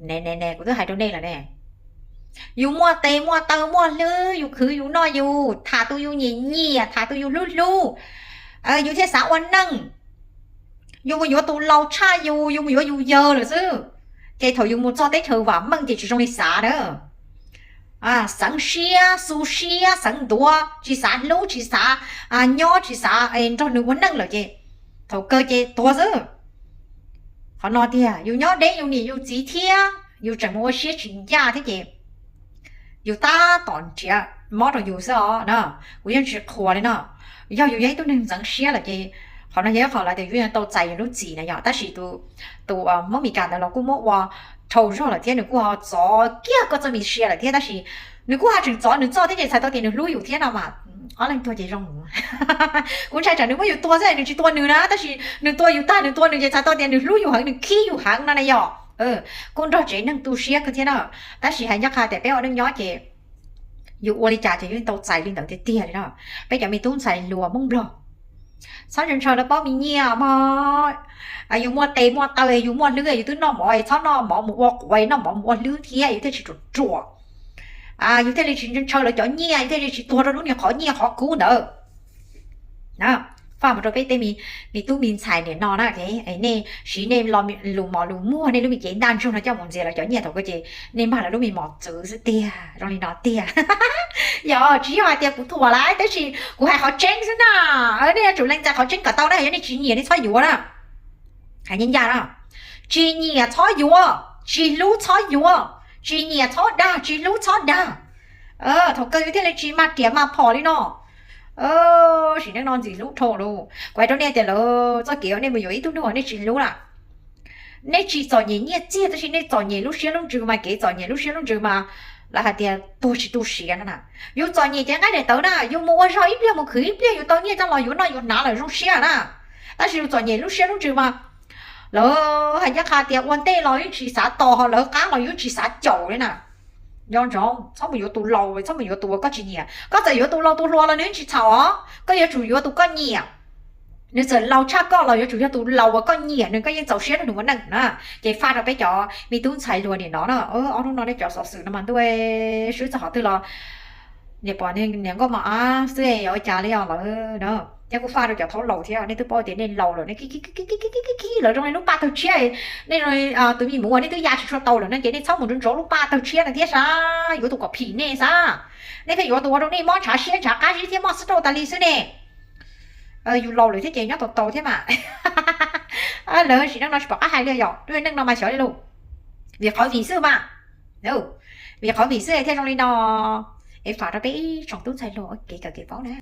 Ne ne ne, kuv twb hais rau nej lawm ne, yus muaj tes muaj taw muaj hlwb, yus khwv yus noj yus, tham tus yus nyiam nyiam, tham tus yus hlub hlub, yus thiaj xav ua neej. Yus mus yuav tus laus tshaj yus, yus mus yuav yus yawg lawm xwb, ces thaum yus mus txog teb chaws vam meej ces tsis zoo li xav na. Xeev siab, xu siab, xeev ntuav, tsis xav hlub, tsis xav nyob, tsis xav nrog nws ua neej lawm ces thaum kawg ces tuag xwb. Qhov no tiag, yus nyob deb yus niam yus txiv thiab yus tseem mus ua siab tsis ncaj thiab ces yus tab tom nrhiav mob rau yus xwb os na. Kuv yeej tsis qhuas li no. Yog yus yog ib tug neeg ntxeev siab lawm ces qhov no yog ib qho lawv tias yus yeej tau txais yus lub txim na yom. Tab sis tus Hmoob Mes Kas ntawd los kuj muab ua dhau zog lawm thiab nws kuj ho txov kiag koj txoj me sia lawm thiab, tab sis nws kuj ho tseem txov nws txoj thiab ces txhais tau tias nws hlub yus thiab no mas. Ob leeg tuag ces zoo. Kuv ntshai tsam nws muab yus tua xwb nws tsis tua nws na, tab sis nws tua yus tag nws tua nws ces txhais tau tias nws hlub yus heev, nws khib yus heev no na yom. Kuj nrog tsev neeg tu siab kawg thiab na. Tab sis hais ncaj qha tias peb ua neej nyob ces yus ua li cas ces yus tau txais li ntawd tiag tiag li no. Peb cov me tub ntxhais hluas Hmoob Nplog, txhob ntshaw ntshaw lawv pob me nyiaj mog. Yus muaj tes muaj taw, yus muaj hlwb, yus twb noj mov, txhob noj mov mus ua quav, noj mov mus ua hlwb thiab yus thiaj tsis ruam ruam. Yus thiaj li tsis ntshaw lawv cov nyiaj, yus thiaj li tsis tuag rau lub niag qhov nyiaj qhov kub ntawd. Faj mus rau peb tej me tub me ntxhais niam no na, nej siv nej lus mos lus muag, nej lub me cev ntaj ntsug no coj mus ntxias lawv cov nyiaj thaum kawg ces nej npaj lawv lub me mos txwv xwb tiag. Zoo li no tiag. Yog tsis yog hais tias kuv thuam lawv, tab sis kuv hais qhov tseeb xwb na. Nej yuav tsum lees txais qhov tseeb kom tau na, yog nej tsis nyiam nej txhob yuav na. Hais ncaj ncaj na, tsis nyiam txhob yuav, tsis hlub txhob yuav, tsis nyiam txhob dag, tsis hlub txhob dag. Thaum kawg yus thiaj li tsis mag riam mag phom li no. Sim neej no ntxim hlub dhau lawm. Kuv hais rau nej tias lawv txoj kev uas nej mus yuav ib tug neeg uas nej tsis hlub na, nej tsis txom nyem nyiaj txiag tab sis nej txom nyem lub siab lub ntsws mas, kev txom nyem lub siab lub ntsws mas lawv hais tias tuag tsis tu siav no na. Yus txom nyem cev nqaij daim tawv na, yus mus ua zog ib pliag mus khwv ib pliag yus tau nyiaj coj los yuav noj yuav hnav lawm zoo siab na. Tab sis yus txom nyem lub siab lub ntsws mas lawv hais ncaj qha tias ua ntej los yeej tsis xav tos, ho lawv qab los yus tsis xav caum li na. Nco ntsoov, txhob mus yuav tus laus, txhob mus yuav tus uas koj tsis nyiam. Koj txawm yuav tus laus tus hluas los nws yeej tsis txhaum os, koj yuav tsum yuav tus koj nyiam. Nws txawm laus tshaj koj los yuav tsum yog tus laus uas koj nyiam, nws koj yeej txaus siab rau nws ua neej na. Ces faj rau peb cov me tub ntxhais hluas nim no na, ob hnub no nej cov xov xwm no mas ntuj, swb txog qhov twg los niam pom niam nkauj mos ab xwb, yog ua cas li os lawm na. Thiab kuj faj rau cov thaub laus thiab, nej twb paub tias nej laus lawm, nej khib khib lawv zoo li lub paj tawg tshiab, nej zoo li tus me muv uas nej twb ya tsis tshua tau lawm no ces nej txhob mus ntsov ntsov lub paj tawg tshiab no thiab sas, yuav tus kom phim nej sas. Nej thiaj yuav tus ua rau nej mob ntshav siab ntshav qab zib thiab mob xub rauj tas li xwb ne. Yus laus lawm thiab ces nyob tau tau thiab mas. Lawv sim neej no tsis pom qab hais li yom, lub neej no mas xyov li lauj. Vim qhov vim xwb mas, vim qhov vim xwb thiaj zoo li no. Es fam rau peb ib tsoom tub ntxhais hluas ua kev kawm kev paub na.